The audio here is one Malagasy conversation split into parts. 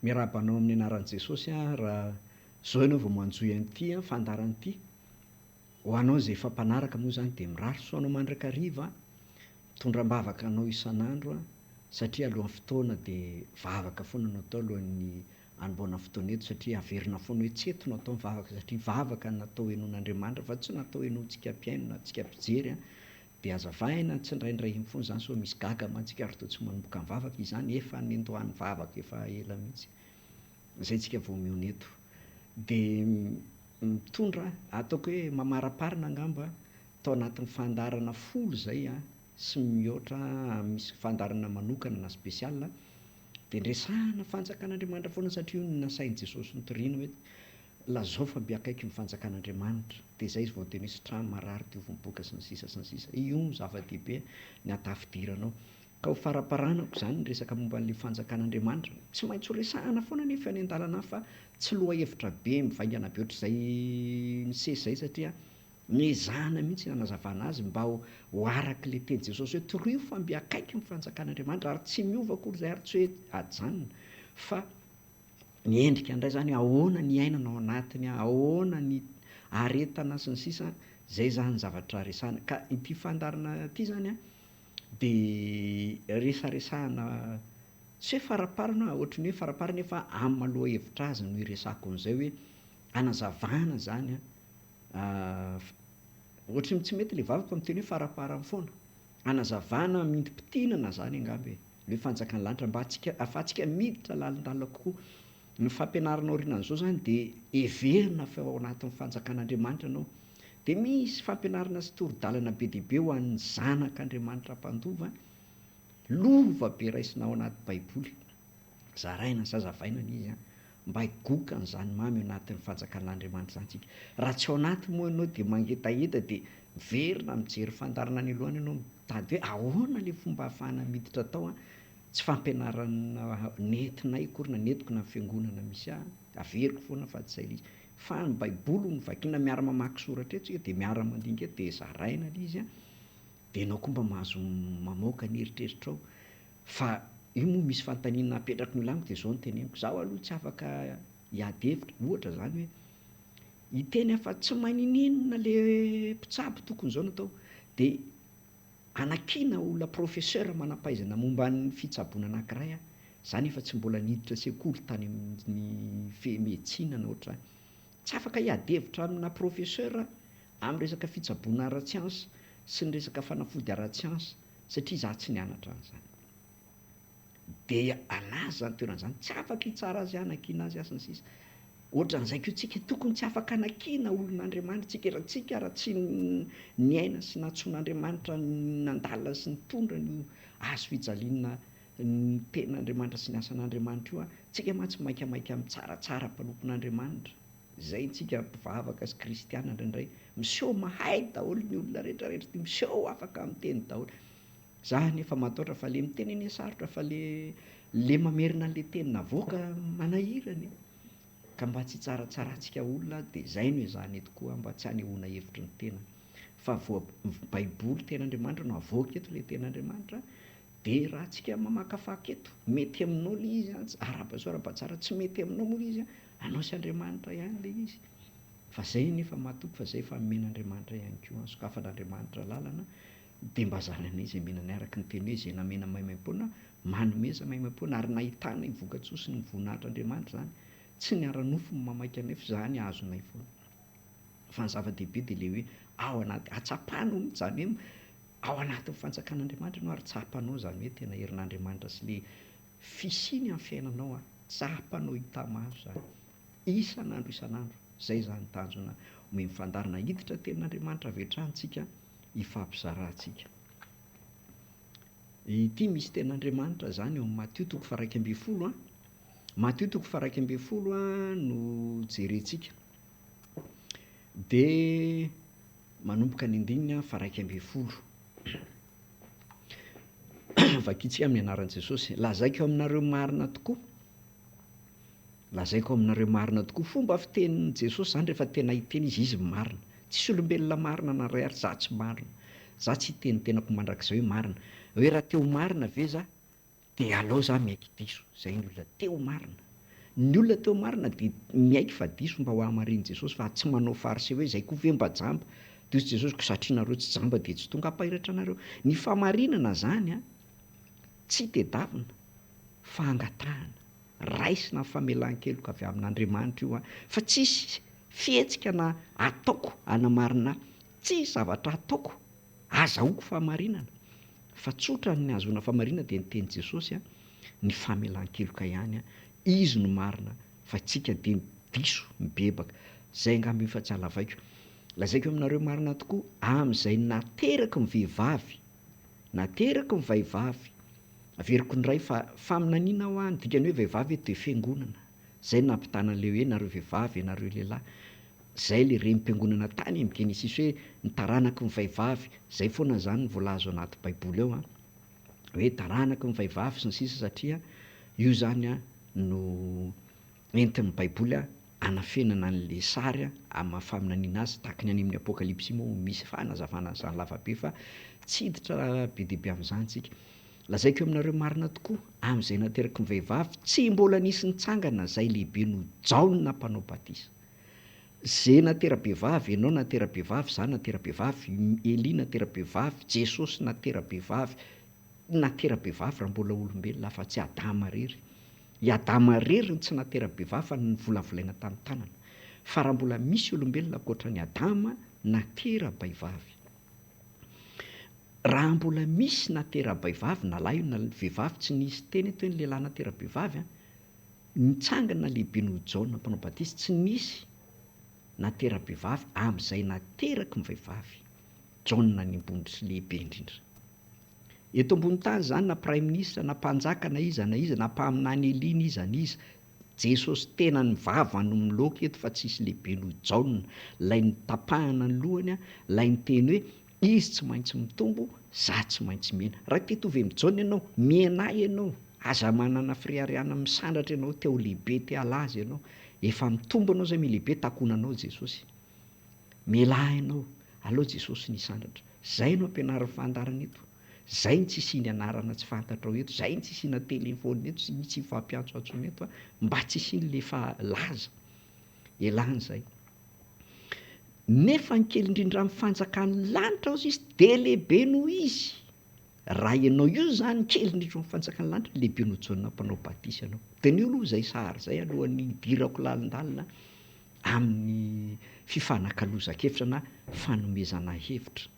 Miarahaba anao amin'ny anaran'i Jesosy aho raha izao ianao vao manjohy an'ity fandaharana ity. Ho anao izay efa mpanaraka moa izany dia mirary soa anao mandrakariva, mitondra am-bavaka anao isan'andro satria alohan'ny fotoana dia vavaka foana no atao alohan'ny hanombohana fotoana eto satria averina foana hoe tsy eto no atao ny vavaka satria vavaka no natao henoin'Andriamanitra fa tsy natao henointsika mpihaino na tsika mpijery Dia hazavaina tsindraindray iny foana izany sao misy gaga mantsy ka ary toa tsy manomboka mivavaka izany, efa nendohan'ny vavaka efa ela mihitsy izay tsika vao mihaona eto. Dia mitondra, ataoko hoe mamaraparana angamba, tao anatin'ny fandaharana folo izay sy mihoatra misy fandaharana manokana na spécial dia niresahana fanjakan'Andriamanitra foana satria io no nasain'i Jesosy notoriana hoe Lazao fa mby akaiky ny fanjakan'Andriamanitra, dia izay izy vao niteny hoe sitrano marary, diovy ny boka sy ny sisa sy ny sisa. Io no zava-dehibe ny hatafidiranao. Ka ho faramparanako izany ny resaka momba an'ilay fanjakan'Andriamanitra. Tsy maintsy ho resahana foana anefa eny an-dalana any fa tsy lohahevitra be mivaingana be ohatr'izay misesy izay satria nezahana mihitsy nanazavana azy mba ho arak'ilay teny Jesosy hoe torio fa mby akaiky ny fanjakan'Andriamanitra ary tsy miova akory izay ary tsy hoe ajanona fa ny endrika indray zany hoe ahoana ny iainana ao anatiny, ahoana ny aretana sy ny sisa, zay zany ny zavatra resahana. Ka ity fandaharana ity zany an, de resaresahana tsy hoe faraparany hoa, ohatry ny hoe faraparany nefa amin'ny maha lohahevitra azy no iresahako an'izay hoe hanazavana zany an, ohatry ny tsy mety le vavako miteny hoe faraparany foana. Hanazavana mindim-pitinana zany angamba e, le hoe fanjakan'ny lanitra mba tsika afahantsika miditra lalindalina kokoa. Ny fampianarana aorianan'izao zany de heverina fa ao anatin'ny fanjakan'Andriamanitra ianao. De misy fampianarana sy toro-dalana be dia be ho an'ny zanak'Andriamanitra mpandova, lova be raisina ao anaty baiboly. Zaraina sy hazavaina ny izy an. Mba higoka an'izany mamy ao anatin'ny fanjakan'Andriamanitra izany tsika. Raha tsy ao anatiny moa ianao dia mangetaheta dia miverina mijery fandaharana any aloha any ianao mitady hoe ahoana ilay fomba ahafahana miditra tao an. Tsy fampianarana nentinay akory na nentiko na ny fiangonana misy ahy, averiko foana fa tsy izay ilay izy. Fa ny baiboly no vakiana miara-mamaky soratra eto tsika dia miara-mandinika eto dia zaraina ilay izy an. Dia ianao koa mba mahazo mamoaka ny eritreritrao. Fa io moa misy fanontaniana apetraky ny olona amiko dia izao no teneniko, izaho aloha tsy afaka hiady hevitra, ohatra izany hoe hiteny aho fa tsy manininona le mpitsabo tokony izao no atao, dia hanakiana olona professeur manam-pahaizana momba ny fitsaboana anankiray aho, izaho nefa tsy mbola niditra sekoly tany amin'ny medecine na ohatr'izany, tsy afaka hiady hevitra amina professeur aho amin'ny resaka fitsaboana ara-tsiansa sy ny resaka fanafody ara-tsiansa. Satria izaho tsy nianatra an'izany. Dia anazy izany toerana izany, tsy afaka hitsara azy aho, hanakiana azy aho sy ny sisa. Ohatran'izay koa tsika, tokony tsy afaka hanakiana olon'Andriamanitra tsika, raha tsika ary tsy niaina sy nantsoin'Andriamanitra nandalina sy nitondra an'io hazo fijaliana ny tenin'Andriamanitra sy ny asan'Andriamanitra io an, tsika mantsy maikamaika mitsaratsara mpanompon'Andriamanitra. Izay tsika mpivavaka sy kristiana indraindray miseho mahay daholo ny olona rehetra rehetra ity miseho afaka miteny daholo. Za anefa mataotra fa le miteny anie sarotra fa le le mamerina an'le teny navoaka manahirana e. Ka mba tsy hitsaratsaratsika olona de zay no ezahana eto koa mba tsy hanehoana hevitry ny tena fa voa baiboly tenin'Andriamanitra no avoaka eto le tenin'Andriamanitra Dia raha tsika mamakafaka eto, mety aminao ilay izy an, arahaba soa arahaba tsara, tsy mety aminao moa ilay izy an, anao sy Andriamanitra ihany ilay izy. Fa zay anefa matoky fa zay efa nomen'Andriamanitra ihany koa an, sokafan'Andriamanitra lalana, dia mba zaranay izay menany araka ny teny hoe izay namena maimaimpoana, manomeza maimaimpoana, ary nahitana io vokatsoa sy ny voninahitr'Andriamanitra izany, tsy ny ara-nofo no mamaika anay f'izany azonay foana. Fa ny zava-dehibe dia ilay hoe ao anaty, hatsapanao mihitsy izany hoe Ao anatin'ny fanjakan'Andriamanitra ianao ary tsapanao izany hoe tena herin'Andriamanitra sy le fisiany amin'ny fiainanao an, tsapanao hita maso izany isan'andro isan'andro, izay izany tanjona omeny fandaharana hiditra tenin'Andriamanitra avy hatrany tsika hifampizarantsika. Ity misy tenin'Andriamanitra izany eo amin'ny Matio toko faha 11 an, Matio toko faha 11 an no jerentsika dia Manomboka ny andininy faha 11. Vakintsika amin'ny anaran'i Jesosy. Lazaiko aminareo marina tokoa, lazaiko aminareo marina tokoa, fomba fitenin'i Jesosy izany rehefa tena hiteny izy, izy marina. Tsisy olombelona marina na iray ary za tsy marina. Za tsy hiteny tenako mandrakizay hoe marina. Hoe raha te ho marina ve za? Dia alao za miaiky diso, zay ny olona te ho marina. Ny olona teo marina dia miaiky fa diso mba ho hamarinin'i Jesosy fa tsy manao fariseo hoe izay koa ve mba jamba? Dia hoy Jesosy, koa satria nareo tsy jamba dia tsy tonga hampahiratra anareo. Ny famarinana izany an, tsy tedavina fa angatahana. Raisina ny famelan-keloka avy amin'Andriamanitra io an, fa tsisy fihetsika na ataoko hanamarina ahy, tsisy zavatra ataoko azahoako fahamarinana, fa tsotra ny ahazoana fahamarinana dia ny tenin'i Jesosy an, ny famelan-keloka ihany an, Izy no marina fa tsika dia diso mibebaka, zay angamba io fa tsy halavaiko. Lazaiko aminareo marina tokoa, amin'izay nateraky ny vehivavy, nateraky ny vahivavy, averiko indray fa faminaniana hoa ny dikany hoe vehivavy eto dia fiangonana, zay no nampitana an'ilay hoe nareo vehivavy, ianareo lehilahy, zay le renim-piangonana tany amin'ny Genesisy hoe ny taranaky ny vehivavy, zay foana zany no voalaza ao anaty baiboly ao an, hoe taranaky ny vehivavy sy ny sisa satria io zany an no entin'ny baiboly anafenana an'le sary amin'ny maha faminaniana azy, tahaka ny any amin'ny apokalypsy moa misy fanazavana an'izany lavabe fa tsy hiditra be dia be amin'izany tsika. Lazaiko aminareo marina tokoa, amin'izay nateraky ny vehivavy, tsy mbola nisy nitsangana izay lehibe noho Jaona mpanao batisa. Ze natera-behivavy, ianao natera-behivavy, za natera-behivavy, Elia natera-behivavy, Jesosy natera-behivavy, natera-behivavy raha mbola olombelona afa-tsy Adama irery. I Adama irery no tsy natera-behivavy fa novolavolaina tamin'ny tanana. Fa raha mbola misy olombelona ankoatra an'i Adama natera-baivavy. Raha mbola misy natera-baivavy na lahy io na vehivavy, tsy nisy teny eto hoe ny lehilahy natera-behivavy an, nitsangana lehibe noho Jaona mpanao batisa, tsy nisy natera-behivavy amin'izay nateraky ny vehivavy. Jaona ny ambony sy lehibe indrindra. Eto ambony tany izany na praiminisitra na mpanjaka na iza na iza na mpaminany Elia n'iza n'iza, Jesosy tenany vava no miloaka eto fa tsisy lehibe noho Jaona, lay notapahana ny lohany, lay niteny hoe izy tsy maintsy mitombo, za tsy maintsy mihena. Raha te hitovy amin'i Jaona ianao, mihenà ianao, aza manana fireharehana misandratra ianao, te ho lehibe, te halaza ianao, efa mitombo ianao zay mihalehibe, takonanao Jesosy. Mialà ianao, aleo Jesosy ny hisandratra. Zay no ampianarin'ny fandaharana eto. Zay no tsy isian'ny anarana tsy fantatrao eto, zay no tsy isiana telephone eto, sy tsy ifampiantsoantsoana eto, mba tsy isian'le fa laza. Ialana izay. Nefa ny kely indrindra amin'ny fanjakan'ny lanitra hozy izy dia lehibe noho izy. Raha ianao io izany kely indrindra amin'ny fanjakan'ny lanitra, lehibe noho Jaona mpanao batisa ianao. Diniho aloha izay sary izay alohan'ny hidirako lalindalina amin'ny fifanakalozan-kevitra na fanomezana hevitra.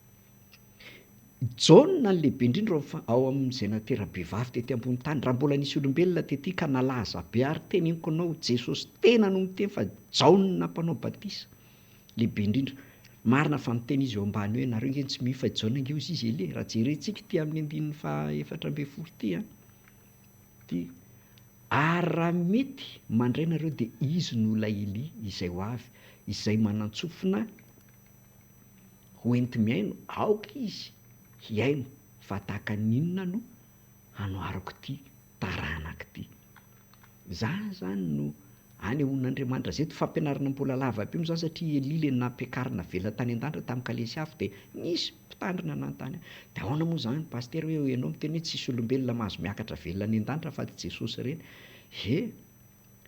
Jaona ny lehibe indrindra ao amin'izay natera-behivavy tety ambony tany, raha mbola nisy olombelona tety ka nalaza be ary teneniko anao Jesosy tena no miteny fa Jaona mpanao batisa lehibe indrindra. Marina fa miteny izy eo ambany hoe nareo nge tsy mino fa i Jaona nge hozy izy Elia. Raha jerentsika ity amin'ny andininy faha 14 ity an, ity ary raha mety mandray nareo dia izy no ilay Elia izay ho avy, izay manan-tsofina ho enti-mihaino, aoka izy hihaino fa tahaka ny inona no hanoharako ity taranaka ity. Izany izany no anehoan'Andriamanitra azy eto. Fampianarana mbola lava be moa izany satria i Elia ilay nampiakarina avela tany an-danitra tamin'ny kalesy afo dia nisy mpitandrina nanontany azy, dia ahoana moa izany Pasitera hoe ianao miteny hoe tsisy olombelona mahazo miakatra velona any an-danitra afa tsy Jesosy ireny. He!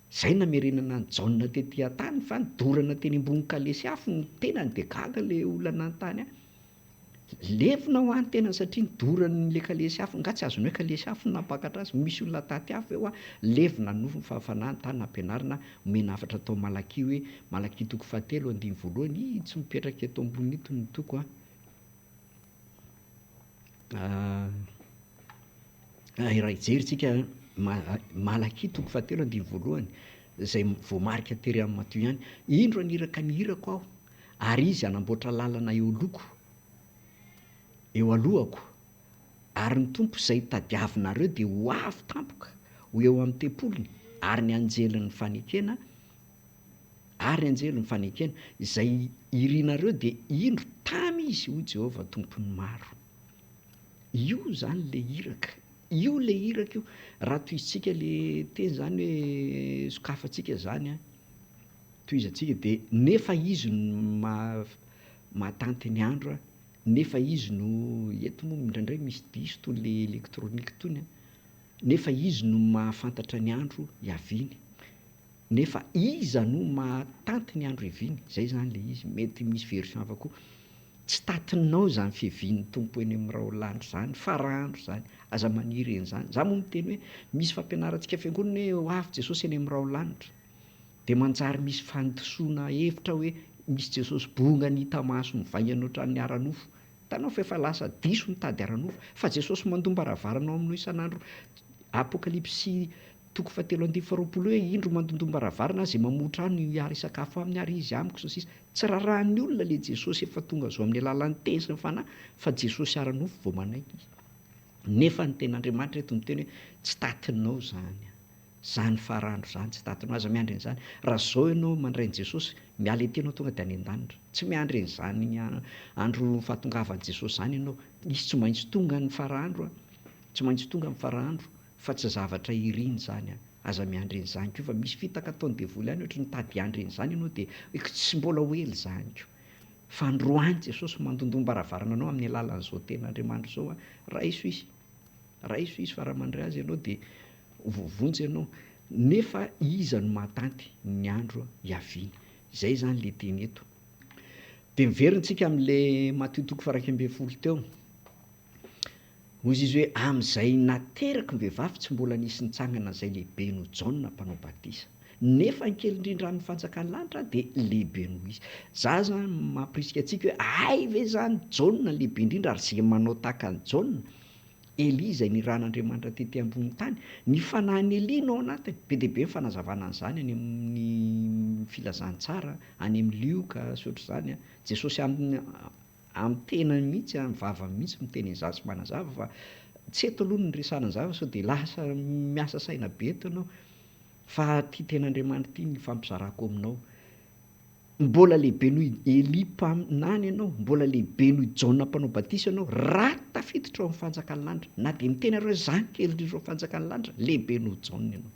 Zay namerenana an'i Jaona tety an-tany fa nidorana teny ambony kalesy afo ny tenany dia gaga le olona nanontany ahy. Levona hoa ny tenany satria nidoran'le kalesy afo, nga tsy azony hoe kalesy afo no nampakatra azy, misy olona taty afo ve hoa levona ny nofony fa fanahy ny tany nampianarina omena hafatra tao Malakia hoe Malakia toko fahatelo andininy voalohany, ii tsy mipetraka eto ambony eto ny toko a. Raha hijery tsika Malakia toko fahatelo andininy voalohany izay voamarika tery amin'ny Matio ihany, Indro haniraka ny irako aho, ary izy hanamboatra lalana eo loko, eo alohako, ary ny Tompo izay tadiavinareo dia ho avy tampoka ho eo amin'ny tempoliny, ary ny anjelin'ny fanekena, ary ny anjelin'ny fanekena, izay irinareo dia indro tamy izy, hoy Jehovah Tompon'ny maro. Io izany le iraka, io le iraka io, raha tohizintsika le teny zany hoe sokafantsika zany an, tohizantsika de nefa izy no mahatanty ny andro an, nefa izy no, eto moa indraindray misy diso toy le elektrônika tony an, nefa izy no mahafantatra ny andro hiaviany. Nefa iza no mahatanty ny andro hiaviany? Zay zany le izy, mety misy version hafa koa. Tsy tatinao izany fiavian'ny Tompo eny amin'ny raolanitra izany, farandro izany, aza maniry an'izany. Za moa miteny hoe misy fampianarantsika fiangonana hoe ho avy Jesosy eny amin'ny raolanitra. Dia manjary misy fandisoana hevitra hoe misy Jesosy bongany hita maso mivaingana ohatran'ny ara-nofo. Hitanao fa efa lasa diso mitady ara-nofo. Fa Jesosy mandom-baravarana ao aminao isan'andro. Apokalypsy toko fahatelo andininy faharoapolo hoe indro mandondom-baravarana aho izay mamotra ahy no hiara hisakafo aminy ary izy amiko sy ny sisa. Tsy rarahan'ny olona ilay Jesosy efa tonga zao amin'ny alalan'ny teny sy ny fanahy fa Jesosy ara-nofo vao manaiky izy. Nefa ny tenin'Andriamanitra eto miteny hoe tsy tatinao izany. Izany farandro izany tsy tatinao. Aza miandry an'izany. Raha izao ianao mandray an'i Jesosy, miala ety ianao tonga dia any an-danitra. Tsy miandry an'izany andro fahatongavan'i Jesosy izany ianao. Izy tsy maintsy tonga ny farandro an. Tsy maintsy tonga ny farandro fa tsy zavatra iriny izany an. Aza miandry an'izany koa fa misy fitaka ataon'ny devoly any ohatry ny mitady hiandry an'izany ianao dia tsy mbola ho ela izany koa. Fa androany Jesosy mandondom-baravarana anao amin'ny alalan'izao tenin'Andriamanitra izao an. Raiso Izy. Raiso Izy fa raha mandray Azy ianao dia ho voavonjy ianao. Nefa iza no mahatanty ny andro hiaviany? Izay izany ilay teny eto. Dia miverina tsika amin'ilay Matio toko faha 11 teo. Hoy izy hoe, Amin'izay nateraky ny vehivavy tsy mbola nisy nitsangana izay lehibe noho Jaona mpanao batisa. Nefa ny kely indrindra amin'ny fanjakan'ny lanitra dia lehibe noho izy. Za zany mampirisika antsika hoe hay ve zany Jaona lehibe indrindra ary ze manao tahaka an'i Jaona, Elia izay nirahan'Andriamanitra tety ambony tany, ny fanahin'i Elia no ao anatiny. Be dia be ny fanazavana an'izany any amin'ny filazantsara, any amin'ny Lioka sy ohatr'izany. Jesosy amin'ny amin'ny tenany mihitsy, amin'ny vavany mihitsy miteny an'izany sy manazava fa tsy eto aloha no niresahana an'izany fa sao dia lasa miasa saina be eto ianao. Fa ity tenin'Andriamanitra ity no ifampizarako aminao. Mbola lehibe noho i Elia mpaminany ianao, mbola lehibe noho i Jaona mpanao batisa ianao, raha tafiditra ao amin'ny fanjakan'ny lanitra. Na dia miteny ary hoe za no kely indrindra ao amin'ny fanjakan'ny lanitra, lehibe noho Jaona ianao.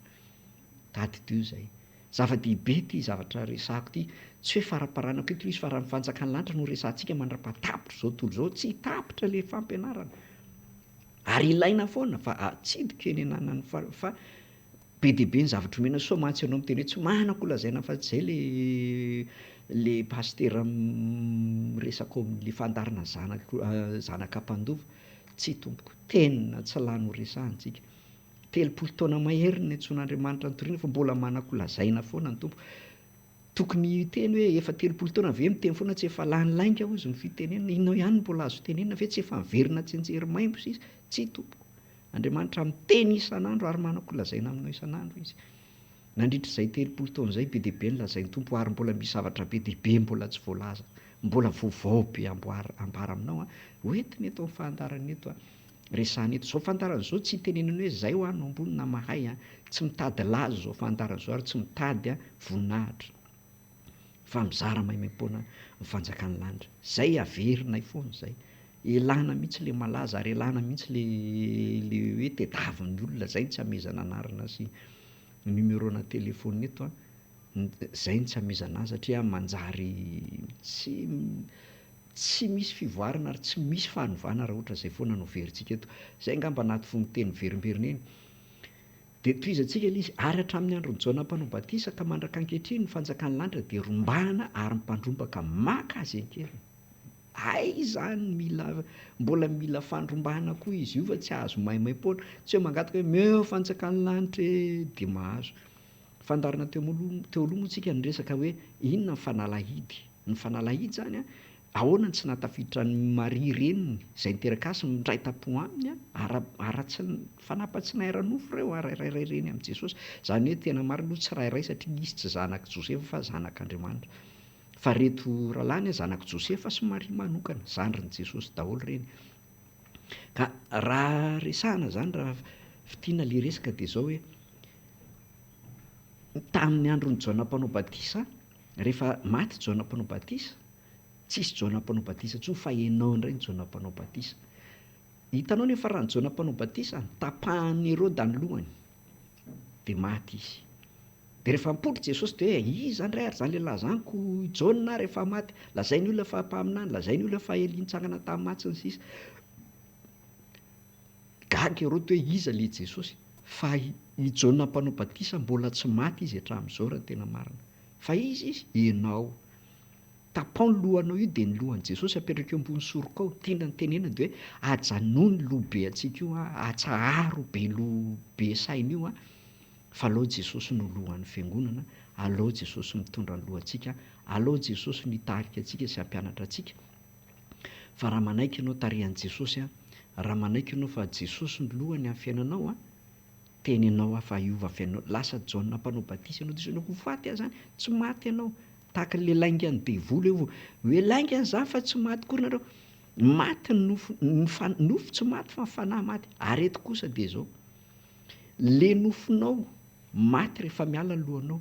Tadidio izay. Zava-dehibe ity zavatra resahako ity. Tsy hoe faramparanako eto izy fa raha ny fanjakan'ny lanitra no resahantsika mandra-pahatapitra izao tontolo izao, tsy hitapitra ilay fampianarana. Ary ilaina foana fa atsidiko eny ananan'ny fa Be dia be ny zavatra omena, soa mantsy ianao miteny hoe tsy manako holazaina afa-tsy izay le le pasitera miresaka ao amin'le fandaharana zanako zanaka mpandova, tsia tompoko, tena tsy lany ho resahana tsika, 30 taona mahery ny niantsoan'Andriamanitra nitoriana fa mbola manako lazaina foana ny Tompo, tokony hiteny hoe efa 30 taona ve miteny foana tsy efa lany lainga hozy ny fitenenana, inona ihany no mbola azo tenenina ve tsy efa miverina tsianjery maimbo sisa, tsia tompoko. Andriamanitra miteny isan'andro ary manako lazaina aminao isan'andro Izy. Nandritra izay 30 taona izay, be dia be ny lazain'ny Tompo ary mbola misy zavatra be dia be mbola tsy voalaza, mbola vaovao be amboara, ambara aminao an, ho entiny eto amin'ny fandaharana eto an, resahana eto. Izao fandaharana izao tsy itenenana hoe izay hoa no ambony na mahay an, tsy mitady laza izao fandaharana izao ary tsy mitady voninahitra fa mizara maimaimpoana ny fanjakan'ny lanitra. Izay averinay foana izay. Elana mihitsy le malaza ary elana mihitsy le le hoe tediavin'ny olona, zay no tsy amezana anarana sy numéro na téléphone eto an, zay no tsy amezana azy satria manjary tsy tsy misy fivoarana ary tsy misy fanovana raha ohatra zay foana no averintsika eto. Zay angamba anaty fonon-teny miverimberina eny. Dia tohizantsika ilay izy, ary hatramin'ny andron'i Jaona mpanao batisa ka mandraka ankehitriny ny fanjakan'ny lanitra dia rombahana ary ny mpandrombaka maka azy an-keriny. Hay izany mila mbola mila fandrombahana koa izy io fa tsy azo maimaimpoana, tsy hoe mangataka hoe omeo fanjakan'ny lanitra e dia mahazo. Fandaharana teo aloha teo aloha moa tsika niresaka hoe inona ny fanalahidy, ny fanalahidy izany an, ahoana no tsy nahatafiditra an'i Maria reniny izay niteraka azy mindray tampo aminy an, ara ara-tsy fanapa-tsinay ara-nofo ireo an, ray ray ray reny amin'i Jesosy, izany hoe tena marina aloha tsy ray ray satria izy tsy zanak'i Josefa fa zanak'Andriamanitra. Fa reto rahalahiny zanak'i Josefa sy Maria manokana, zandrin'i Jesosy daholo ireny. Ka raha resahana izany, raha fintinina ilay resaka dia izao hoe, tamin'ny andron'i Jaona Mpanao Batisa, rehefa maty Jaona Mpanao Batisa, tsisy Jaona Mpanao Batisa intsony fa ianao indray ny Jaona Mpanao Batisa. Hitanao nefa raha ny Jaona Mpanao Batisa, notapahan'i Heroda ny lohany. Dia maty izy. Dia rehefa nipoitra Jesosy dia hoe, Iza indray ary izany lehilahy izany ko i Jaona ary efa maty. Lazain'ny olona fa mpaminany, lazain'ny olona fa Elia nitsangana tamin'ny maty sy ny sisa. Gaga Heroda hoe iza ilay Jesosy. Fa i Jaona mpanao batisa mbola tsy maty izy hatramin'izao raha ny tena marina. Fa iza izy? Ianao. Tapaho ny lohanao io dia ny lohan'i Jesosy apetraka eo ambony sorokao. Tiana ny tenenana dia hoe ajanony ny loha be antsika io an, atsaharo be loha be saina io an, fa alao Jesosy no lohan'ny fiangonana, alao Jesosy mitondra ny lohantsika, alao Jesosy no hitarika antsika sy hampianatra antsika. Fa raha manaiky ianao tarihan'i Jesosy an, raha manaiky ianao fa Jesosy no lohany amin'ny fiainanao an, tenenao aho fa hiova fiainanao. Lasa Jaona mpanao batisa ianao, diso ianao ho faty aza any, tsy maty ianao. Tahaka ilay laingan'ny devoly eo, hoe laingany izany fa tsy maty akory nareo. Maty ny nofo, ny fa- nofo tsy maty fa ny fanahy maty. Ary eto kosa dia izao, le nofonao maty rehefa miala ny lohanao,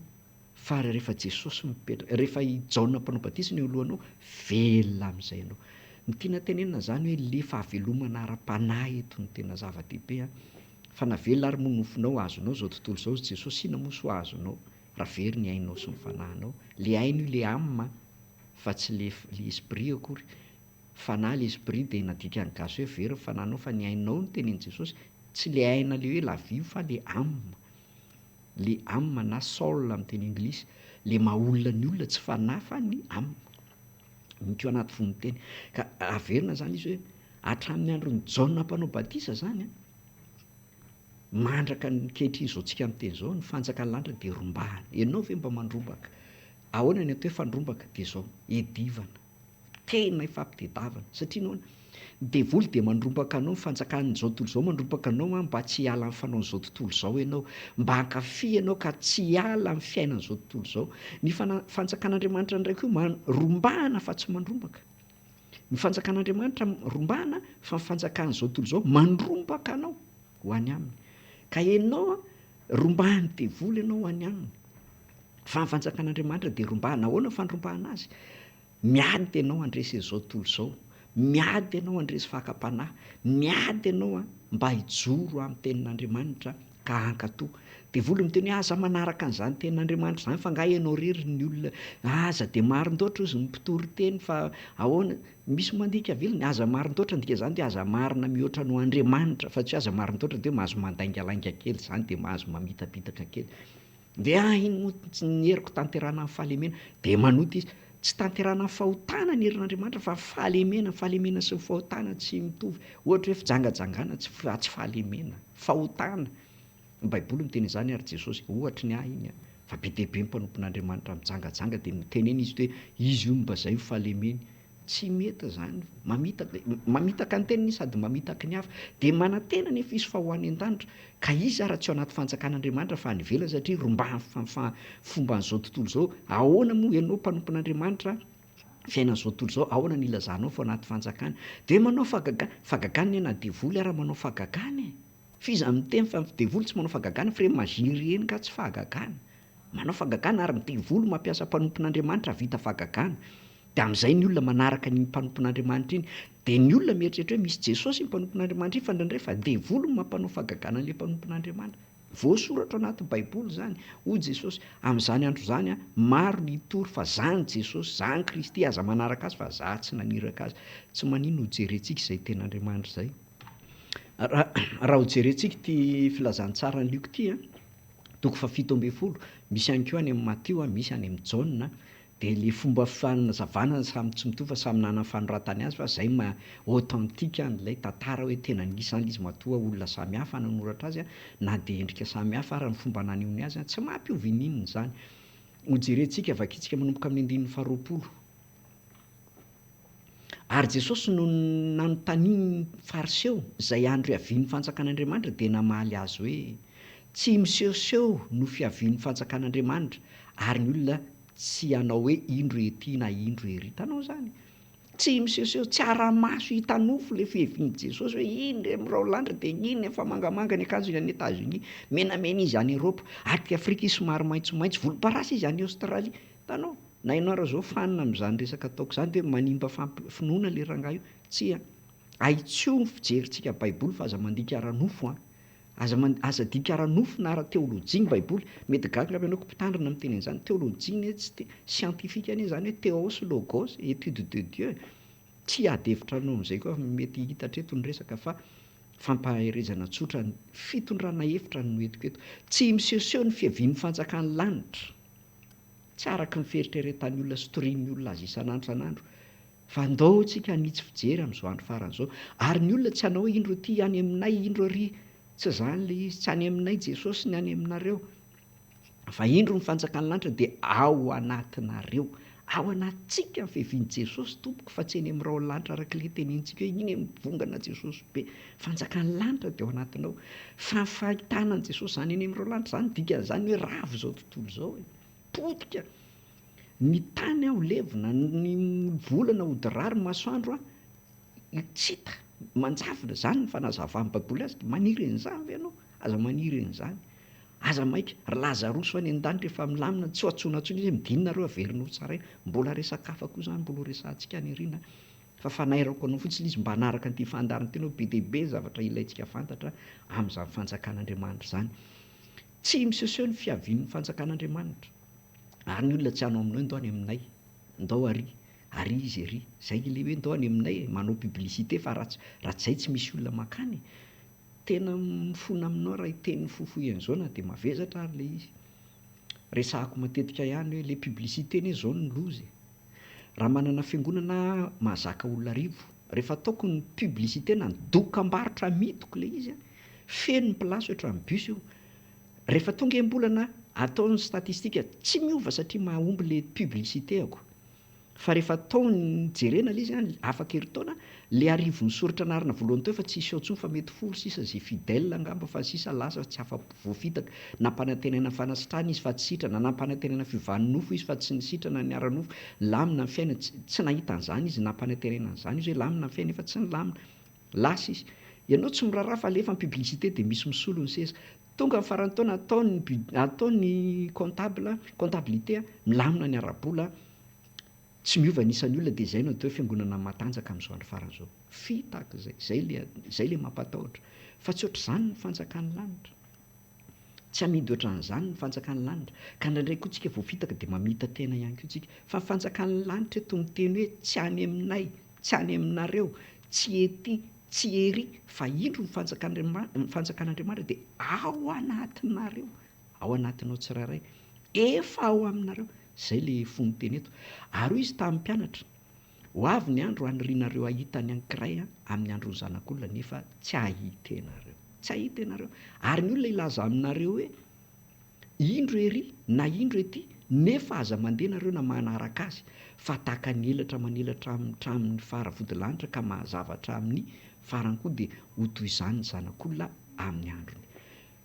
Fa rehefa Jesosy mipetraka, rehefa i Jaona mpanao batisa no eo alohanao, velona amin'izay ianao. Ny tiana tenenina izany hoe le fahavelomana ara-panahy eto no tena zava-dehibe an. Fa na velona ary moa ny nofonao, azonao izao tontolo izao, Jesosy inona moa soa azonao raha very ny ainao sy ny fanahinao. Le aina io le âme fa tsy le le esprit akory. Fanahy le esprit dia nadikan'ny gasy hoe very ny fanahinao fa ny ainao no tenenin'i Jesosy, tsy le aina le hoe la vie io fa le âme. Le âme na soul amin'ny teny anglisy, le maha olona ny olona tsy fanahy fa ny âme. Mikeo anaty fonon-teny. Ka averina zany izy hoe hatramin'ny andron'i Jaona mpanao batisa zany an, mandraka ny ankehitriny izao tsika miteny izao, ny fanjakan'ny lanitra dia rombahana. Ianao ve mba mandrombaka? Ahoana ny atao hoe fandrombaka? Dia izao, edivana. Tena ifampitedavana. Satria nahoana? Ny devoly dia mandrombaka anao, ny fanjakan'izao tontolo izao mandrombaka anao mba tsy hiala amin'ny fanaon'izao tontolo izao ianao, mba hankafy ianao ka tsy hiala amin'ny fiainan'izao tontolo izao. Ny fana- fanjakan'Andriamanitra indray koa man- rombahana fa tsy mandrombaka. Ny fanjakan'Andriamanitra rombahana fa ny fanjakan'izao tontolo izao mandrombaka anao ho any aminy. Ka ianao rombahan'ny devoly ianao ho any aminy. Fa ny fanjakan'Andriamanitra dia rombahana. Ahoana ny fandrombahana azy? Miady ianao handresy an'izao tontolo izao. Miady ianao handresy fakam-panahy. Miady ianao mba hijoro amin'ny tenin'Andriamanitra ka hankatò. Devoly miteny hoe aza manaraka an'izany tenin'Andriamanitra izany fa angaha ianao irery ny olona, aza dia marin-doatra hozy ny mpitory teny fa ahoana. Misy mandika velona, aza marin-toetra ny dikan'izany dia aza marina mihoatra noho Andriamanitra fa tsy hoe aza marin-toetra dia hoe mahazo mandaingalainga kely izany dia mahazo mamitapitaka kely. Dia ah iny moa tsy ny heriko tanterahana amin'ny fahalemena dia manota izy. Tsy tanterahana amin'ny fahotana ny herin'Andriamanitra fa ny fahalemena, ny fahalemena sy ny fahotana tsy mitovy. Ohatra hoe fijangajangana tsy tsy fahalemena, fahotana. Ny baiboly miteny izany ary Jesosy, ohatry ny ahy iny an, fa be dia be ny mpanompon'Andriamanitra mijangajanga dia mitenena izy hoe izy hono mba zay no fahalemeny. Tsy mety izany, mamitaka, mamitaka ny tenany izy sady mamitaky ny hafa. Dia manantena anefa izy fa ho any an-danitra. Ka izy ara tsy ao anaty fanjakan'Andriamanitra fa any ivelany satria rombahan'ny fomban'izao tontolo izao. Ahoana moa ianao mpanompon'Andriamanitra, fiainan'izao tontolo izao, ahoana no ilazanao fa ao anaty fanjakana? Dia manao fahagagana, fahagagana anie na devoly ara manao fahagagana e! F'iza no miteny fa ny devoly tsy manao fahagagana fa ireny magie ireny nga tsy fahagagana? Manao fahagagana ary ny devoly mampiasa mpanompon'Andriamanitra hahavita fahagagana. Dia amin'izay ny olona manaraka an'iny mpanompon'Andriamanitra iny. Dia ny olona mieritreritra hoe misy Jesosy iny mpanompon'Andriamanitra iny fa indraindray fa devoly no mampanao fahagagana an'ilay mpanompon'Andriamanitra. Voasoratra ao anaty baiboly izany. Hoy Jesosy, amin'izany andro izany maro ny hitory fa za ny Jesosy, za ny Kristy, aza manaraka azy fa za tsy naniraka azy. Tsy maninona ho jerentsika izay tenin'Andriamanitra izay. Raha ho jerentsika ity filazantsaran'i Lioka ity an, toko fahafito ambin'ny folo, misy ihany koa any amin'i Matio an, misy any amin'i Jaona, dia ilay fomba fanazavana samy tsy mitovy fa samy nanana ny fanoratany azy fa izay maha authentique an'ilay tantara hoe tena nisy izany ilay izy matoa olona samy hafa nanoratra azy an, na dia endrika samy hafa ara ny fomba nanehoany azy an, tsy mampiova ininona izany. Ho jerentsika, vakintsika manomboka amin'ny andininy faharoapolo. Ary Jesosy nony nanontanian'ny Fariseo izay andro hiavian'ny fanjakan'Andriamanitra dia namaly azy hoe, Tsy misehoseho no fiavian'ny fanjakan'Andriamanitra, ary ny olona tsy hanao hoe indro ety na indro ery. Hitanao izany? Tsy misehoseho, tsy ara-maso hita nofo ilay fiavian'i Jesosy hoe iny re miraolandra dia iny efa mangamanga ny akanjony any Etats-Unis, menamena izy any Eropa, aty Afrika izy somary maitsomaitso, volomparasy izy any Aostralia. Hitanao? Na ianao ara zao fanina amin'izany resaka ataoko izany dia manimba fampi finoana le rangahy io. Tsia. Ahitsio ny fijerintsika baiboly fa aza mandika ara-nofo an. Aza man aza adika ara-nofo na ara-teolojia ny baiboly. Mety gaga angamba ianao ko mpitandrina miteny an'izany. Teolojia anie tsy te scientifique anie izany hoe theos logos, etude de Dieu. Tsy hiady hevitra anao amin'izay koa fa mety hita hatreto ny resaka fa. Fampaherezana tsotra ny fitondrana hevitra no entiko eto. Tsy misehoseho ny fiavian'ny fanjakan'ny lanitra. Tsy araka ny fieritreretan'ny olona sy torian'ny olona azy isan'andro isan'andro. Fa ndao tsika hanitsy fijery amin'izao andro farany izao. Ary ny olona tsy hanao hoe indro aty any aminay, indro ary. Tsy izany ilay izy. Tsy any aminay Jesosy ny any aminareo. Fa indro ny fanjakan'ny lanitra dia ao anatinareo. Ao anatintsika ny fiavian'i Jesosy tompoko fa tsy eny amin'ny rahon'ny lanitra araka ilay tenenintsika hoe iny mivongana Jesosy be. Fanjakan'ny lanitra dia ao anatinao. Fa ny fahitana an'i Jesosy izany eny amin'ny rahon'ny lanitra izany dikan'izany hoe rava izao tontolo izao e. Potika. Ny tany ho levona, ny volana hody rary, ny masoandro tsy hita, manjavona. Izany ny fanazavan'ny Baiboly azy. Maniry an'izany ve ianao? Aza maniry an'izany. Aza maika, ry Lazarosy ho any an-danitra efa milamina, tsy ho antsoina intsony izy hoe midina nareo averina ho tsaraina. Mbola resaka hafa koa izany mbola ho resahantsika any aoriana fa fanairako anao fotsiny izy mba hanaraka an'ity fandaharana ity ianao, be dia be ny zavatra ilaintsika fantatra amin'izany fanjakan'Andriamanitra izany. Tsy misehoseho ny fiavian'ny fanjakan'Andriamanitra. Ary ny olona tsy hanao aminao hoe ndao any aminay, ndao ary, ary izy ery. Izay ilay hoe ndao any aminay e, manao publicité fa raha tsy raha tsy izay tsy misy olona mankany e. Tena mifona aminao raha hiteny fohifohy an'izao na dia mavezatra ary ilay izy. Resahako matetika ihany hoe ilay publicité anie izao no loza e. Raha manana fiangonana aho mahazaka olona arivo, rehefa ataoko ny publicité na ny dokambarotra amidiko ilay izy an, feno ny place ohatran'ny bus io. Rehefa tonga enim-bolana atao ny statistique, tsy miova satria mahomby ilay publicité-ako. Fa rehefa atao ny jerena le izy an, afaka herintaona, le arivon'ny soratra anarana voalohany teo efa tsy hisy ao intsony fa mety folo sisa ze fidèle angamba fa ny sisa lasa tsy afa voafitaka, nampanantenaina fanasitrana izy fa tsy sitrana, nampanantenaina fiovan'ny nofo izy fa tsy nisitrana ny ara-nofo, lamina ny fiainany, tsy tsy nahita an'izany izy, nampanantenaina an'izany izy hoe lamina ny fiainany nefa tsy nilamina, lasa izy. Ianao tsy miraharaha fa alefa ny publicité dia misy misolo ny seza. Tonga ny faran'ny taona atao ny bud atao ny comptable, comptabilité, milamina ny ara-bola, tsy miova ny isan'ny olona dia izay no atao hoe fiangonana matanjaka amin'izao andro farany izao. Fitaka izay, izay le izay le mampatahotra. Fa tsy ohatr'izany ny fanjakan'ny lanitra. Tsy amidy ohatran'izany ny fanjakan'ny lanitra. Ka indraindray koa tsika voafitaka dia mamita-tena ihany koa tsika. Fa ny fanjakan'ny lanitra eto miteny hoe tsy any aminay, tsy any aminareo, tsy ety, Tsy ery, fa indro ny fanjakan'Andriamanitra, ny fanjakan'Andriamanitra dia ao anatinareo, ao anatinao tsirairay, efa ao aminareo. Izay ilay fonon-teny eto. Ary hoy izy tamin'ny mpianatra, Ho avy ny andro hanirianareo hahita ny anankiray amin'ny andron'ny Zanak'olona, nefa tsy hahita ianareo. Tsy hahita ianareo. Ary ny olona hilaza aminareo hoe, Indro ery, na indro ety, nefa aza mandeha nareo na manaraka azy, fa tahaka ny elatra manelatra hatramin'ny fara vodilanitra ka mahazava hatramin'ny farany koa dia ho toy izany ny Zanak'olona amin'ny androny.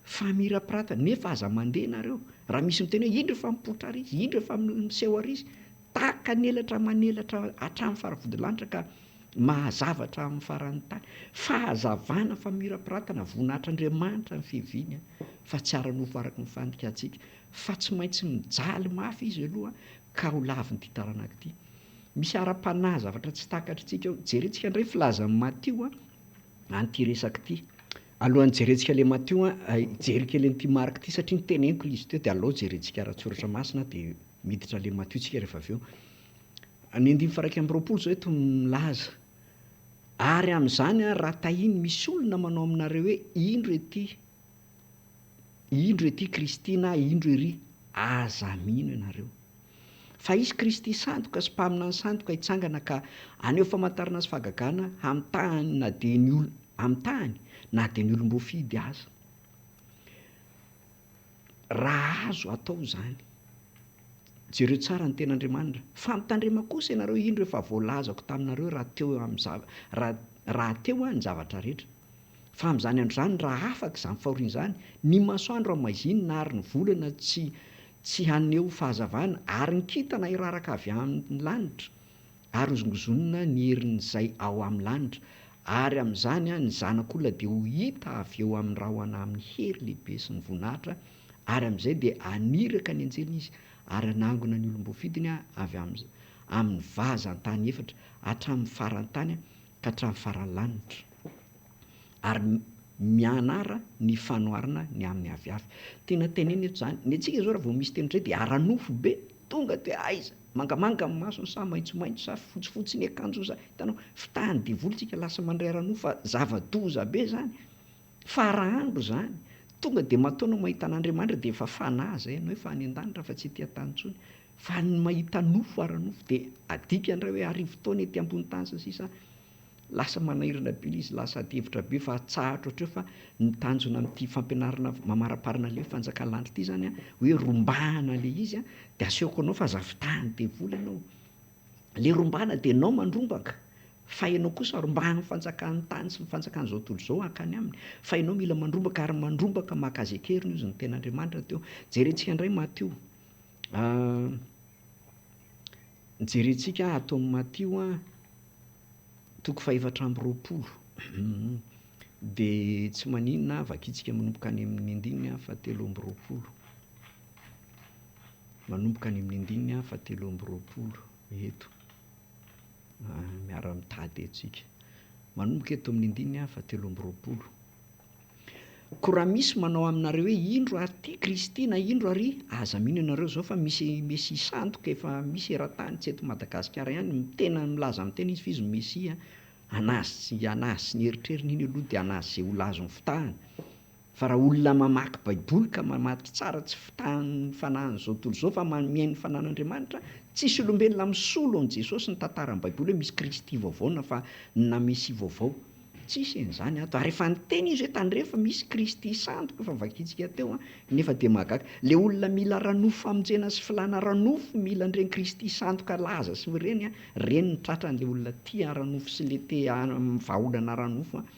Famirapirata, nefa aza mandeha nareo. Raha misy miteny hoe indro efa mipoitra ary izy, indro efa miseho ary izy, tahaka ny elatra manelatra hatramin'ny fara vodilanitra ka mahazava hatramin'ny faran'ny tany. Fahazavana, famirapiratana, voninahitr'Andriamanitra ny fiaviany fa tsy ara-nofo araka ny fandikantsika. Fa tsy maintsy mijaly mafy izy aloha ka ho lavin'ity taranaka ity. Misy ara-panahy zavatra tsy takatr'tsika ao. Jerentsika indray ny filazan'i Matio an'ity resaka ity. Alohan'ny jerentsika ilay Matio, hijery kely an'ity Marka ity satria noteneniko ilay izy teo dia aleo jerentsika ara-tsoratra masina dia miditra ilay Matio tsika rehefa avy eo. Ny andininy faha 21 izao eto milaza, Ary amin'izany raha tahiny misy olona manao aminareo hoe, Indro ety, indro ety Kristy na indro ery, aza mino ianareo. Fa hisy Kristy sandoka sy mpaminany sandoka hitsangana ka haneho famantarana sy fahagagana hamitahany na dia ny ol, hamitahany na dia ny olom-boafidy aza. Raha azo atao izany. Jereo tsara ny tenin'Andriamanitra. Fa mitandrema kosa ianareo, indro efa voalazako taminareo raha teo amin'ny zava, raha, raha teo ny zavatra rehetra. Fa amin'izany andro izany, raha afaka izany fahoriana izany, ny masoandro hamaizinina ary ny volana tsy, tsy haneho fahazavana, ary ny kintana hiraraka avy amin'ny lanitra, ary hozongozonina ny herin'izay ao amin'ny lanitra, ary amin'izany ny Zanak'olona dia ho hita avy eo amin'ny rahona amin'ny hery lehibe sy ny voninahitra, Ary amin'izay dia haniraka ny anjeliny izy ary hanangona ny olom-boafidiny avy amin'ny amin'ny vazan-tany efatra, hatramin'ny faran'ny tany ka hatramin'ny faran'ny lanitra. Ary mianara ny fanoharana ny amin'ny aviavy. Tiana tenenina eto izany. Ny antsika izao raha vao misy teny ohatran'izay dia ara-nofo be, tonga dia aiza. Mangamanga ny masony sa maitsomaitso sa fotsifotsy ny akanjony sa, hitanao, fitahan'ny devoly tsika lasa mandray ara-nofo fa zava-doza be zany, fara andro zany, tonga de matoa anao mahita an'Andriamanitra de efa fanahy zay ianao efa any an-danitra fa tsy ety an-tany intsony, fa ny mahita nofo ara-nofo de adika indray hoe arivotaona ety ambony tany sy ny sisa, Lasa manahirana be ilay izy, lasa adihevitra be fa atsahatra hatreo fa ny tanjona amin'ity fampianarana mamaraparana ilay hoe fanjakan'ny lanitra ity izany an, hoe rombahana ilay izy an, dia asehoko anao fa aza fitahan'ny devoly ianao. Ilay rombahana dia ianao mandrombaka, fa ianao kosa rombahan'ny fanjakan'ny tany sy ny fanjakan'izao tontolo izao hankany aminy, fa ianao mila mandrombaka ary mandrombaka maka azy an-keriny hozy ny tenin'Andriamanitra teo. Jerentsika indray Matio. Jerentsika ato amin'ny Matio an. Toko fahefatra amby 20. Dia tsy maninona vakintsika manomboka any amin'ny andininy fahatelo amby 20. Manomboka any amin'ny andininy fahatelo amby 20 eto. Miara-mitady eto isika. Manomboka eto amin'ny andininy fahatelo amby 20. Koa raha misy manao aminareo hoe, Indro aty Kristy na indro ary, aza mino ianareo izao fa misy Mesia sandoka efa misy eran-tany, tsy eto Madagasikara ihany, tena milaza amin'ny tena izy fa izy no Mesia, anazy tsy anazy sy ny eritreriny iny aloha dia anazy izay olona azony fitahana. Fa raha olona mamaky baiboly ka mamaky tsara tsy fitahan'ny fanahin'izao tontolo izao fa mihaino ny fanahin'Andriamanitra, tsisy olombelona misolo an'i Jesosy ny tantaran'ny baiboly hoe misy Kristy vaovao na fa na Mesia vaovao. Tsisy an'izany ato. Ary efa niteny izy hoe tandremo fa misy Kristy sandoka efa vakintsika teo an, nefa dia mahagaga. Le olona mila ara-nofo famonjena sy filàna ara-nofo mila an'ireny Kristy sandoka laza sy ireny an, ireny no tratran'le olona tia ara-nofo sy le te vahaolana ara-nofo an,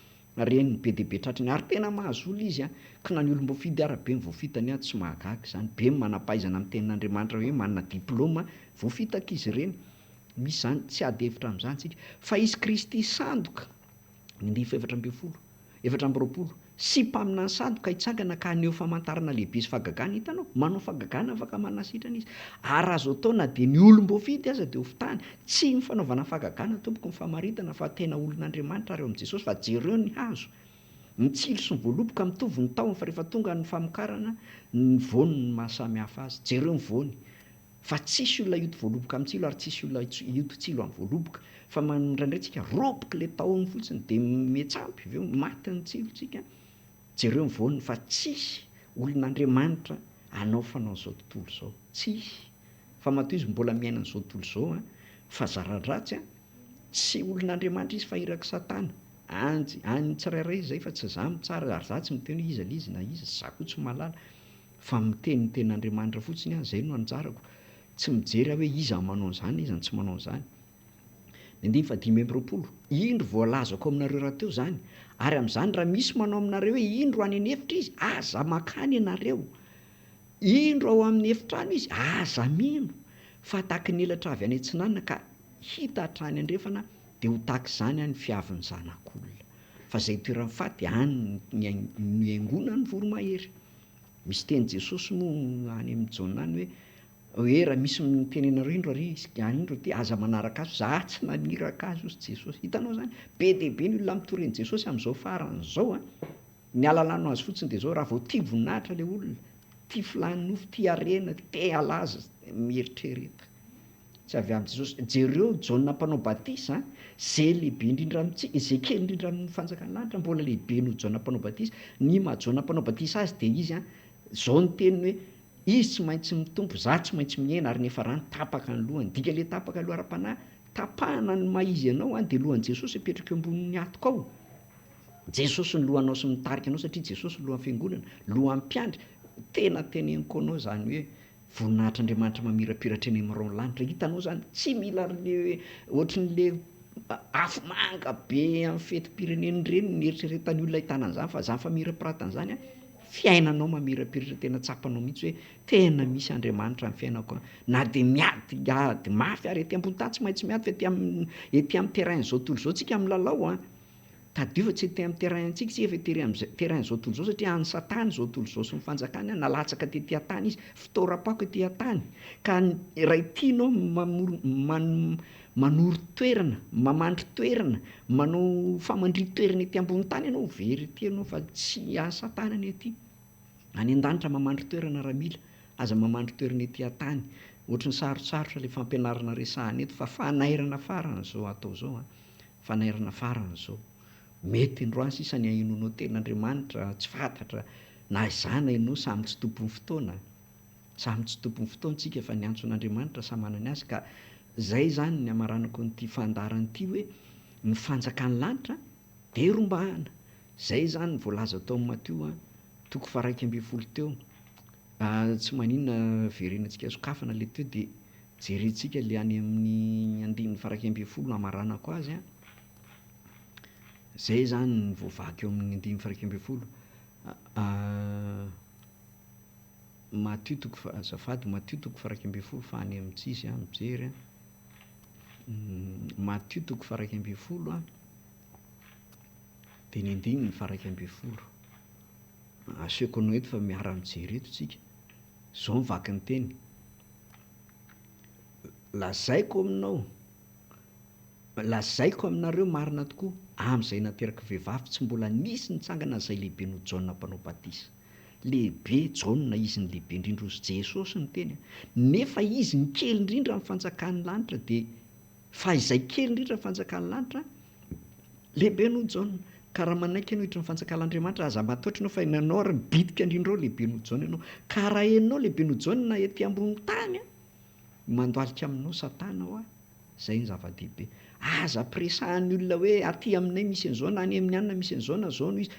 ireny no be dia be tratrany. Ary tena mahazo olona izy an, ka na ny olom-boafidy ara be ny voafitany an, tsy mahagaga izany. Be ny manam-pahaizana amin'ny tenin'Andriamanitra hoe manana diploma, voafitaka izy ireny. Misy izany, tsy ady hevitra amin'izany isika. Fa izy Kristy sandoka, ny andininy fahefatra ambin'ny folo, 24, sy mpaminany sandoka hitsangana ka haneho famantarana lehibe sy fahagagana, hitanao? Manao fahagagana afaka manasitrana izy. Ary azo atao na dia ny olom-boafidy aza dia ho fitahiny. Tsy ny fanaovana fahagagana tompoko ny famaritana fa tena olon'Andriamanitra ary ao amin'i Jesosy fa jereo ny hazo. Ny tsilo sy ny voaloboka mitovy ny tahony fa rehefa tonga ny famokarana, ny voany no maha samy hafa azy. Jereo ny voany. Fa tsisy olona hioty voaloboka amin'ny tsilo ary tsisy olona hioty tsilo amin'ny voaloboka. Fa indraindray tsika roboka le tahony fotsiny de mihetsampy avy eo maty ny tsilo tsika. Jereo ny voany fa tsisy olon'Andriamanitra hanao fanaon'izao tontolo izao. Tsisy. Fa matoa izy mbola miaina an'izao tontolo izao an, fa zara-dratsy an, tsy olon'Andriamanitra izy fa irak'i Satana. Anjy, an'ny tsirairay izay fa tsy za mitsara ary za tsy miteny hoe iza le izy na iza, za koa tsy mahalala. Fa miteny ny tenin'Andriamanitra fotsiny aho, izay no anjarako. Tsy mijery aho hoe iza no manao an'izany na iza no tsy manao an'izany. Ny andininy fahadimy amby 20, Indro voalazako aminareo rahateo izany, ary amin'izany raha misy manao aminareo hoe, Indro any an'efitra izy, aza mankany ianareo. Indro ao amin'ny efitrano izy, aza mino. Fa tahaky ny elatra avy any atsinanana ka hita hatrany andrefana, dia ho tahaka izany ny fiavin'ny Zanak'olona. Fa izay itoeran'ny faty, any no iangonan'ny voromahery. Misy tenin'i Jesosy moa any amin'ny Jaona any hoe, hoe raha misy miteny anareo indro ary izy any indro aty, aza manaraka azy, za tsy naniraka azy hozy Jesosy. Hitanao zany? Be dia be ny olona mitory an'i Jesosy amin'izao farany izao an! Ny ahalalana azy fotsiny dia izao, raha vao tia voninahitra ilay olona, tia filàn'ny nofo, tia harena, te halaza, mieritrereta. Tsy avy amin'i Jesosy. Jereo Jaona mpanao batisa, ze lehibe indrindra amintsika, ze kely indrindra amin'ny fanjakan'ny lanitra mbola lehibe noho Jaona mpanao batisa. Ny maha Jaona mpanao batisa azy dia izy an, zao ny teniny hoe, izy tsy maintsy mitombo, za tsy maintsy mihena ary niafarany tapaka ny lohany. Dikan'le tapaka loha ara-panahy, tapahana ny maha izy anao an, dia lohan'i Jesosy apetraka eo ambonin'ny hatokao. Jesosy ny lohanao sy mitarika anao satria Jesosy lohan'ny fiangonana, lohan'ny mpiandry. Tena teneniko anao zany hoe Voninahitr'Andriamanitra mamirapiratra eny amin'ny rahon'ny lanitra. Hitanao izany? Tsy mila an'le ohatran'le afo manga be amin'ny fetim-pirenena ireny no nieritreretan'ny olona ahitana an'izany fa izany famirapiratana izany an, fiainanao mamirapiratra tena tsapanao mihitsy hoe tena misy Andriamanitra amin'ny fiainako an. Na dia miady ady mafy ary ety ambony tany tsy maintsy miady fa ety amin'ny ety amin'ny terrain-n'izao tontolo izao tsika milalao an. Tadidio fa tsy ety amin'ny terrain antsika isika fa ety amin'ny terrain izao tontolo izao satria an'i satana izao tontolo izao sy ny fanjakany an, nalatsaka tety an-tany izy, fitoeram-pako ety an-tany, ka raha tianao manorin-toerana, mamandri-toerana, manao famandrihan-toerana ety ambony tany ianao, very ety ianao fa tsy an'i satana ny ety. Any an-danitra mamandri-toerana raha mila. Aza mamandry toerana ety an-tany. Ohatry ny sarotsarotra ilay fampianarana resahana eto fa fanairana farany izao atao izao an! Fanairana farany izao. Mety indroany sisa ny hahenoanao tenin'Andriamanitra tsy fantatra na izaho na ianao samy tsy tompon'ny fotoana. Samy tsy tompon'ny fotoana tsika fa ny antson'Andriamanitra samy manana ny azy ka izay izany ny hamaranako an'ity fandaharana ity hoe ny fanjakan'ny lanitra dia rombahana. Izay izany ny voalaza tao amin'ny Matio toko faha 11 teo. Tsy maninona verenantsika sokafana ilay teo dia jerentsika ilay any amin'ny andininy faha 11 hamaranako azy an. Izay izany ny voavaky eo amin'ny andininy faha 11. Matio toko faha, azafady, Matio toko faha 11 fa any amin'ny tsy izy aho mijery an. Matio toko faha 11 an, dia ny andininy faha 11. Asehoko anao eto fa miara-mijery eto tsika. Izao ny vaky ny teny. Lazaiko aminao, lazaiko aminareo marina tokoa, amin'izay nateraky vehivavy tsy mbola nisy nitsangana izay lehibe noho Jaona mpanao batisa. Lehibe Jaona, izy ny lehibe indrindra hozy Jesosy niteny, nefa izy ny kely indrindra amin'ny fanjakan'ny lanitra dia fa izay kely indrindra amin'ny fanjakan'ny lanitra lehibe noho Jaona. Ka raha manaiky ianao hiditra ny fanjakan'Andriamanitra, aza matahotra ianao fa ianao ary ny bitika indrindra ao lehibe noho Jaona ianao. Ka raha ianao lehibe noho Jaona ety ambony tany, mandohalika aminao Satana hoa, zay ny zava-dehibe. Aza ampiresahan'ny olona hoe aty aminay misy an'izao na any amin'ny anona misy an'izao na zao no izy.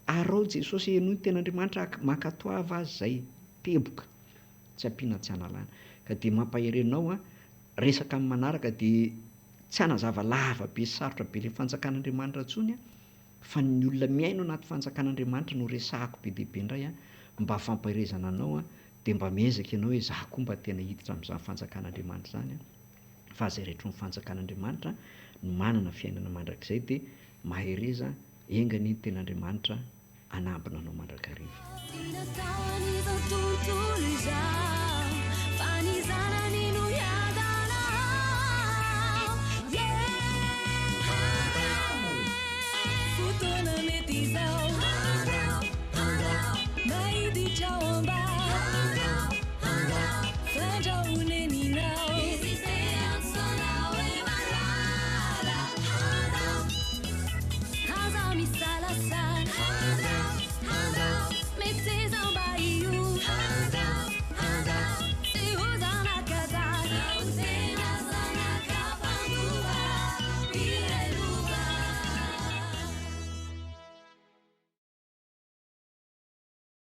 Araho Jesosy, henoy ny tenin'Andriamanitra, mankatoava Azy zay, teboka, tsy ampiana tsy analana. Ka dia mampahery anao an, resaka amin'ny manaraka dia tsy hanazava lava be sy sarotra be ilay fanjakan'Andriamanitra intsony an, fa ny olona mihaino anaty fanjakan'Andriamanitra no resahako be dia be indray an, mba fampaherezana anao an, dia mba miezaka ianao hoe za koa mba tena hiditra amin'izany fanjakan'Andriamanitra izany an, fa izay rehetra ny fanjakan'Andriamanitra no manana fiainana mandrakizay dia mahereza enga anie ny tenin'Andriamanitra hanambina anao mandrakariva. Tiana tany izao tontolo izao.